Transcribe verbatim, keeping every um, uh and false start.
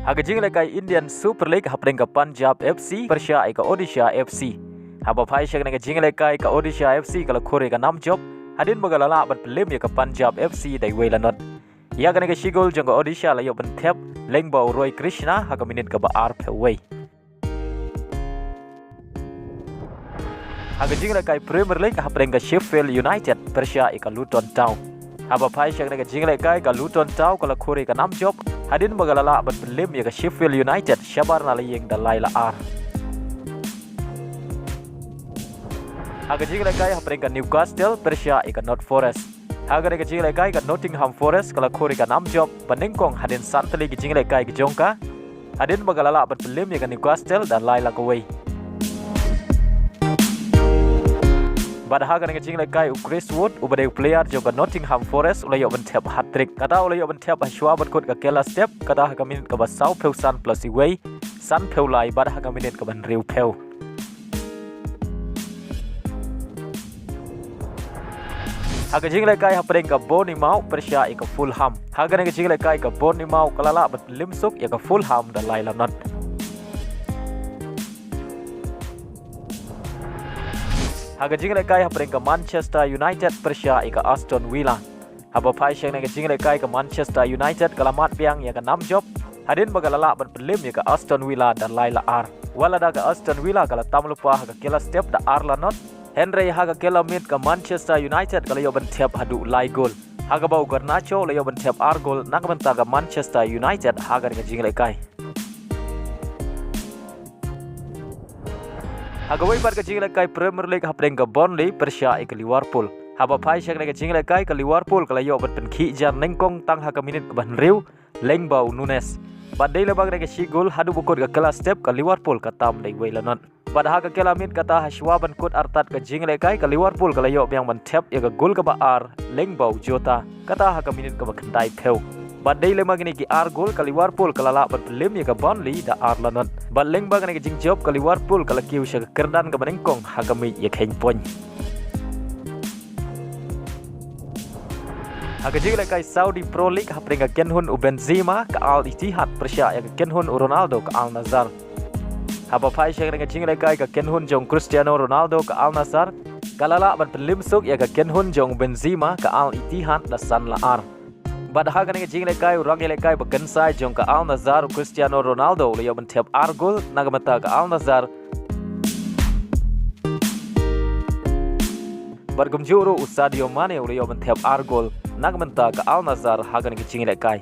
Ha ka jinglehkai Indian Super League hapdeng ka Punjab F C pyrshah ïa ka Odisha F C. Haba phai sha kane ka jinglehkai ka Odisha F C ka la khur ïa ka namjop hadien ba ka la lah ban pynliem ïa ka Punjab F C da iwei la not. Ïa kane ka shigol jong ka Odisha la ïoh ban thep lyngba u Roy Krishna ha ka minit kaba arphew wei. Ha ka jinglehkai Premier League hapdeng ka Sheffield United pyrshah ïa ka Luton Town. Haba phai sha kane ka jinglehkai ka Luton Town ka la khur ïa ka namjop hadien ba ka la lah ban pynliem ïa ka Sheffield United shabar na la ïing da lai la ar. Ha ka jinglehkai hapdeng ka Newcastle pyrshah ïa ka Nottingham Forest. Ha kane ka jinglehkai ka Nottingham Forest ka la khur ïa ka namjop ba nyngkong hadien san tylli ki jinglehkai ki jong ka hadien ba ka la lah ban pynliem ïa ka Newcastle da lai la kawei. Bad ha kane ka jinglehkai u Chris Wood uba dei u player jong ka Nottingham Forest u la ïoh ban thep hat-trick. Kata u la ïoh ban thep hashwa ban kut ka kylla step, kata ha ka minit kaba sawphew san plus iwei, sanphew lai bad ha ka minit kaba hynriewphew. Ha ka jinglehkai hapdeng ka Bournemouth pyrshah ïa ka Fulham. Ha kane ka jinglehkai ka Bournemouth ka la lah ban pynliem suk ïa ka Fulham da lai la not. Ha ka jinglehkai hapdeng ka Manchester United pyrshah ïa ka Aston Villa. Haba phai sha kane ka jinglehkai ka Manchester United ka la mad biang ïa ka namjop hadien ba ka la lah ban pynliem ïa ka Aston Villa da lai la ar. Wat la da ka Aston Villa ka la tam lypa ha ka kylla step da ar la not, hynrei ha ka kylla miet ka Manchester United ka la ïoh ban thep haduh lai gol, ha kaba u Garnacho u la ïoh ban thep ar gol na ka bynta ka Manchester United ha kane ka jinglehkai. Ha kawei pat ka jinglehkai Premier League hapdeng ka Burnley pyrshah ïa ka Liverpool. Haba phai sha kane ka jinglehkai ka Liverpool ka la ïoh ban pynkhih jar nyngkong tang ha ka minit kaba hynriew lyngba u Nunez. Bad dei lyngba kane ka shigol haduh ba kut ka kylla step ka Liverpool ka tam da iwei la not. Bad ha ka kylla miet kata hashwa ban kut artat ka jinglehkai ka Liverpool ka la ïoh biang ban thep ïa ka gol kaba ar lyngba u Jota, kata ha ka minit kaba khyndaiphew. Bad dei lyngba kine ki ar gol ka Liverpool ka la lah ban pynliem ïa ka Burnley da ar la not. Bad lyngba kane ka jingjop ka Liverpool ka la kiew sha ka kyrdan kaba nyngkong ha ka miej ïakheiñ point. Ha ka jinglehkai Saudi Pro League hapdeng ka kynhun u Benzema ka Al Ittihad pyrshah ïa ka kynhun u Ronaldo ka Al Nassr. Haba phai sha kane ka jinglehkai ka kynhun jong Cristiano Ronaldo ka Al Nassr ka la lah ban pynliem suk ïa ka kynhun jong Benzema ka Al Ittihad da san la ar. Bad ha kane ka jinglehkai u rangïalehkai ba kynsai jong ka Al Nassr u Cristiano Ronaldo u la ïoh ban thep ar gol na ka bynta ka Al Nassr. Bad kumjuh ruh u Sadio Mane u la ïoh ban thep ar gol na ka bynta ka Al Nassr ha kane ka jinglehkai.